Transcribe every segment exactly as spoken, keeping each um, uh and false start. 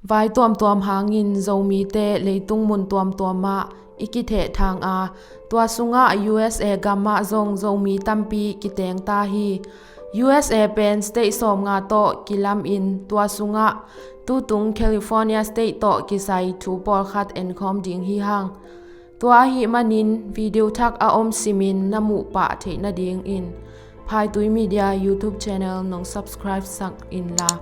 Vai tuamtuam hangin Zomite leitung mun tuamtuam ah i kithehthang a, tua sungah U S A gam ah zong Zomi tampi kiteng ta hi. U S A pen state sawmnga tawh kilamin tua sungah tutung California state tawh kisai thu pawlkhat enkhawm ding hi hang. Tua ahih manin video thak a om simin na muh pah theih nadingin Phaitui Media YouTube channel nong subscribe sak inla,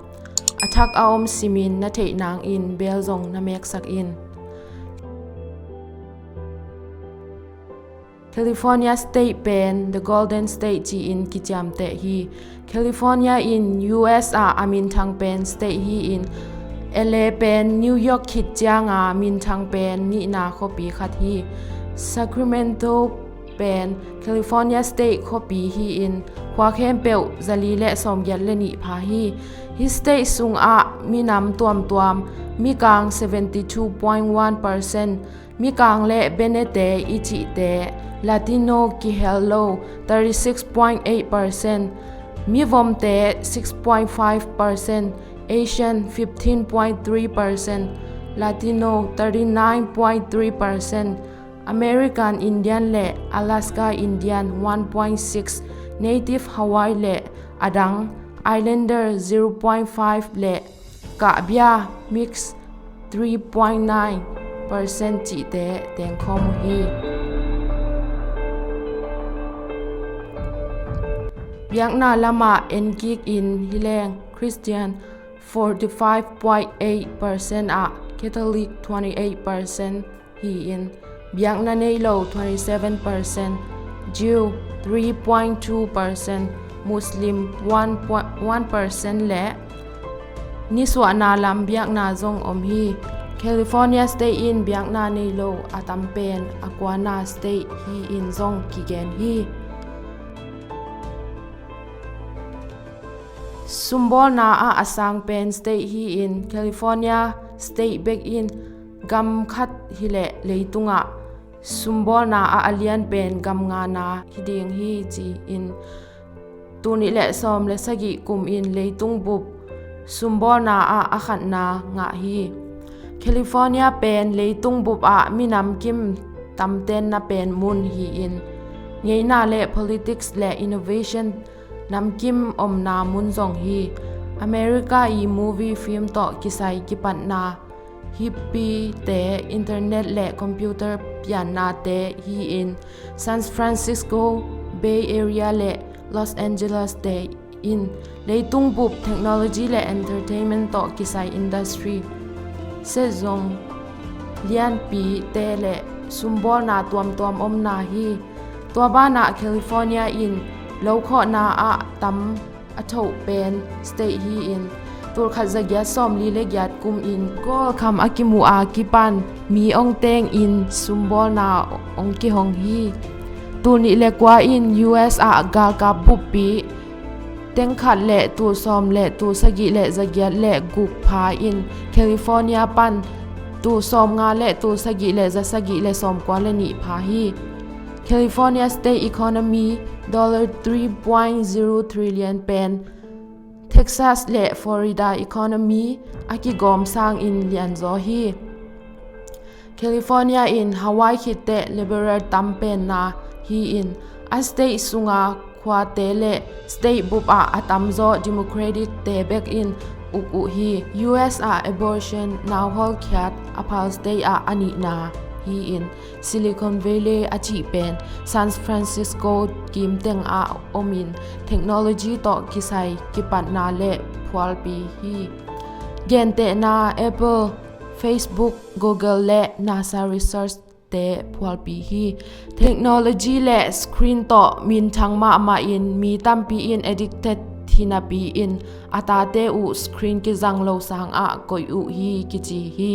a thak a om simin na theih nangin bell zong na meksak in. California state pen The Golden State ci-in kiciamteh hi. California in U S ah a minthang pen state hi-in, L A pen New York khit cianga minthang pen nihna khuapi khat hi. Sacramento pen California state khuapi hi-in, khua khempeuh zali le sawmgiat le nih pha hi. Hih state sungah minam tuamtuam, mikang seventy two point one percent, mikang le benete i cihte, Latino kihel lo thirty six point eight percent, mivomte six point five percent, Asian fifteen point three percent, Latino thirty nine point three percent, American Indian le Alaska Indian one point six, Native Hawaii le adang Islander zero point five le kahbia mix three point nine percent cihte tengkhawm uh hi. Biakna lamah enkikin hileng Christian forty five point eight percent ah, Catholic twenty eight percent hi-in, biakna nei lo twenty seven percent, Jew three point two percent, Muslim one percent le nisuahna lam biakna zong om hi. California state in biakna nei lo a tam pen a kuana state hi-in zong kigen hi. Sumbawlna ah a sang pen state hi-in, California state bek in gam khat hileh leitungah sumbawlna ah a lian pen gam ngana hi ding hi ci-in, tul nih le sawm le sagih kum in leitung bup sumbawlna ah a khatna ngah hi. California pen leitung bup ah minam kim tamtenna pen mun hi-in, ngeina le politics le innovation namkim omna mun zong hi. America i movie film tawh kisai kipatna, hippie-te, internet le computer piannate hi-in, San Francisco Bay Area le Los Angeles-te in leitung bup technology le entertainment tawh kisai industry set zong lianpite le sumbawlna tuamtuam omna hi. Tua banah California in lokhawhna ah tam a thoh pen state hi-in, tul khat za giat sawmli le giat kum in Gold Kham a kimuh a kipan mi ong tengin sumbawlna ong kihong hi. Tul nih le kua in U S ah galkap buppi teng khat le tul sawm le tul sagih le za giat le guk pha in California pan tul sawmnga le tul sagih le za sagih le sawmkua le nih pha hi. California state economy dollar three point zero trillion pen Texas le Florida economy a kigawm sangin lianzaw hi. California in Hawaii khitteh liberal tam penna hi-in, a state sunga khuate le state bup ah a tamzaw Democratic-te bek in uk uh hi. U S ah abortion, nauhawlkhiat, a phal state ah a nihna hi-in, Silicon Valley a cih pen San Francisco kimteng ah omin technology tawh kisai kipatna le phualpi hi. Gentehna Apple, Facebook, Google le NASA Research-te phualpi hi. Technology le screen tawh minthang mahmah in mi tampi in addicted hi napi in a tate uh screen kizang lo sangah koih uh hi kici hi.